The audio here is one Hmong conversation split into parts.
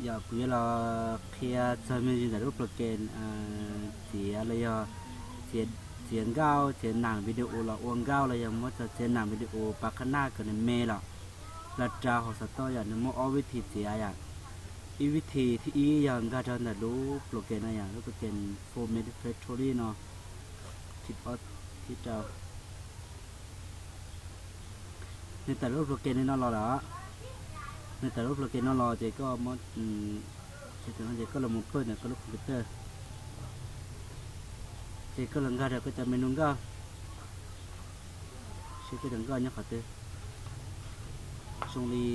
Yog kuv yuav los qhia txog me ntsis ntawm lub program txiav los yog txiav nkauj, txiav nam video los ua nkauj los yog muab txog txiav nam video pas qhab naj kom nws me los, los rau hauv xov tooj yom, nws muaj ob vib thi txiav yom. Ib vib thi thib ib yog nkag rau ntawm lub program no yom, lub program Format Factory no, thib rau. Nws tawm lub program no los lawm, nws tawm lub program no los ces koj muab, ces koj los mus pawj ntawm koj lub computer, ces koj los nkag rau koj cov menu nkauj, seb koj cov nkauj nyob qhov twg. Zoo li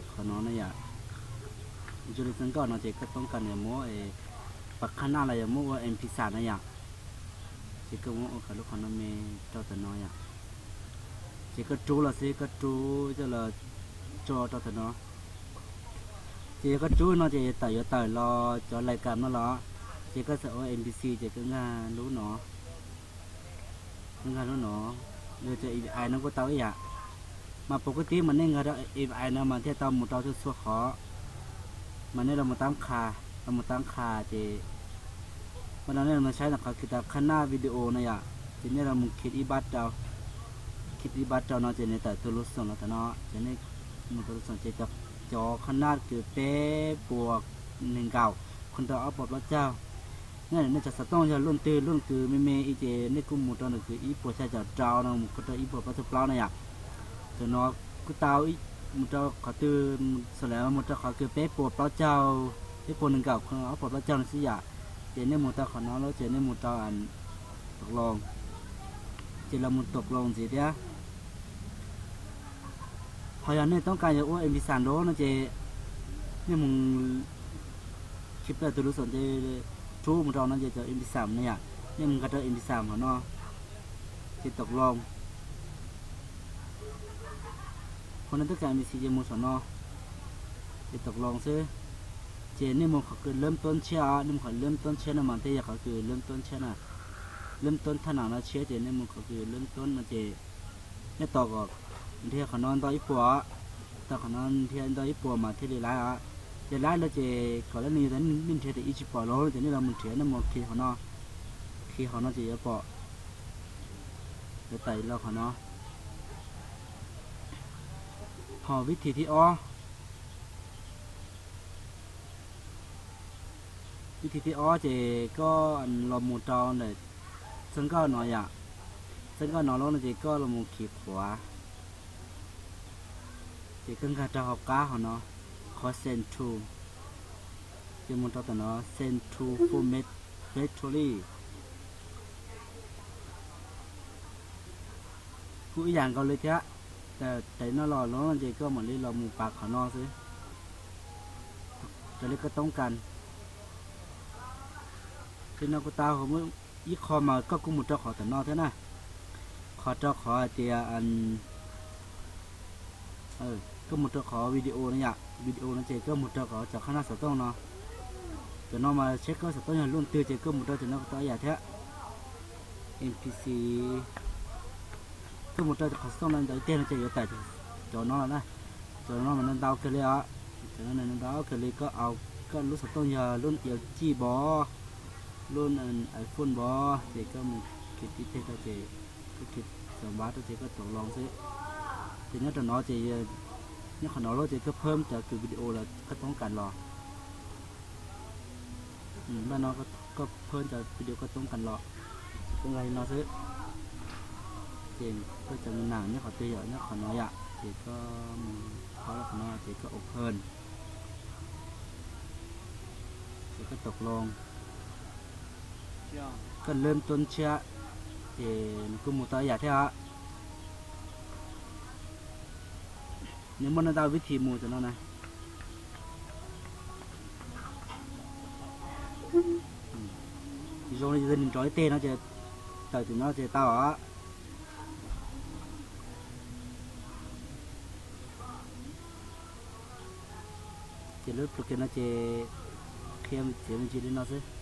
qhov no na yom, zoo li txoj nkauj no ces koj toob kas muab pas qhab naj los yog muab ua mp xam na yom. Ces koj muab ua kom lub qhov no me rau tom no yom. Ces koj rub los xwb, koj rub coj los tso rau tom no. Ces yog koj rub no ces tawm, yuav tawm los cov lais kam no los, ces koj txawm ua mp ces koj nkag lub no, nkag lub no, yog cov api no kuj tau ib yam. Mas puas kuj tib mas nej nkag rau api no mas thiaj tau mus rau txhua txhua qhov. Mas nej los mus tab qha, los mus tab qha ces, mas no nej los saib ntawm qhov kws tas qhab naj video no yom, ces nej los mus khij ib pab rau, khij ib pab rau no ces nws tawm tus lub xoom los tom no, ces nej mus tus lub xoom ces cov qhab naj kws peb puas nees nkaum, khij rau ob puas plaub caug. Nej cov xov tooj yog lub twg lub kws me me ib ces nej kuj mus rau ntawm kws ib puas xya caum rau no mus khij rau ib puas plaub caug plaub na yom. Cov no kuj tau, mus rau qhov twg, xam lawm mus rau qhov kws peb puas plaub caug, peb puas nees nkaum khij ob puas plaub caug no xwb yom. Ces nej mus tau qhov no lawm ces nej mus rau tom loos, ces los mus tom loos ntxiv thiab. Ho yog nej toob kas yuav ua mp xam lawm no ces nej mus khij pab tus lub xoom ces rub mus rau no ces cov mp xam no yom, nej mus nkag rau mp xam hov no, ces tom loos. Ho nej toob kas mp xam ces mus saum no, ces tom loos xwb. Ces nej mus qhov kws lab toob tshiab, nej mus qhov lab toob tshiab no mas thiaj yog qhov kws lab toob tshiab na. Lab toob thaj nam no tshiab ces nej mus qhov kws lab toob no ces nej tos kom nrhiav qhov no ntau ib puas, tos qhov no nrhiav ntau ib puas mas thiaj li laib os. Ces laib lawm ces kom lawv nws yog nej nrhiav tias ib tsis pom los ces nej los mus nrhiav, nej mus khij hov no, khij hov no ces yuav pom, yuav tawm los qhov no. Ho vib thi thib ob, vib thi thib ob ces koj los mus rau ntawm txoj nkauj no yom, txoj nkauj no lawm no ces koj los mus khij qhuav, ces koj nkag rau hauv qab hov no, qhov send to, ces mus rau tom no send to Format Factory. Kuj ib yam nkaus li thiab, tam no los lawm no ces koj mam li los mus pas qhov no xwb, raws li koj toob kas. Li no kuj tau, ib qho mas koj kuj mus rau qhov tom no thiab na, qhov rau qhov hais tias koj mus rau qhov video no yom, video no ces koj mus rau qhov cov qhab naj xov tooj no. Cov no mas saib koj xov tooj yog lub twg ces koj mus rau cov no kuj tau ib yam thiab. Mp, koj mus rau qhov xov tooj no ntawd ib teg no ces yuav tawm cov no los na. Cov no mas ntau kawg li os, cov no ntau kawg li. Koj au, koj lub xov tooj yog lub L G npov, lub iPhone npov ces koj mus khij ib teg rau ces koj khij xov npab rau ces koj tom loos xwb. Ces nyob rau no ces, nyob qhov no lawm ces koj phawb cov kws video los koj toob kas los. Npaj no koj phawb cov video koj toob kas los, koj nkag li no xwb. Ces koj cov me nam nyob qhov twg yom, nyob qhov no yom, ces koj mus qhov no ces koj open, ces koj tom loos, koj lab toob tshiab, ces nws kuj mus tau ib yam thiab os. Nws muaj ntau vib thi mus cov no na. Zoo li yog nws nrov ib teg no ces tawm tim no ces tau os. Ces lub program no ces qhia txiav me ntsis li no xwb.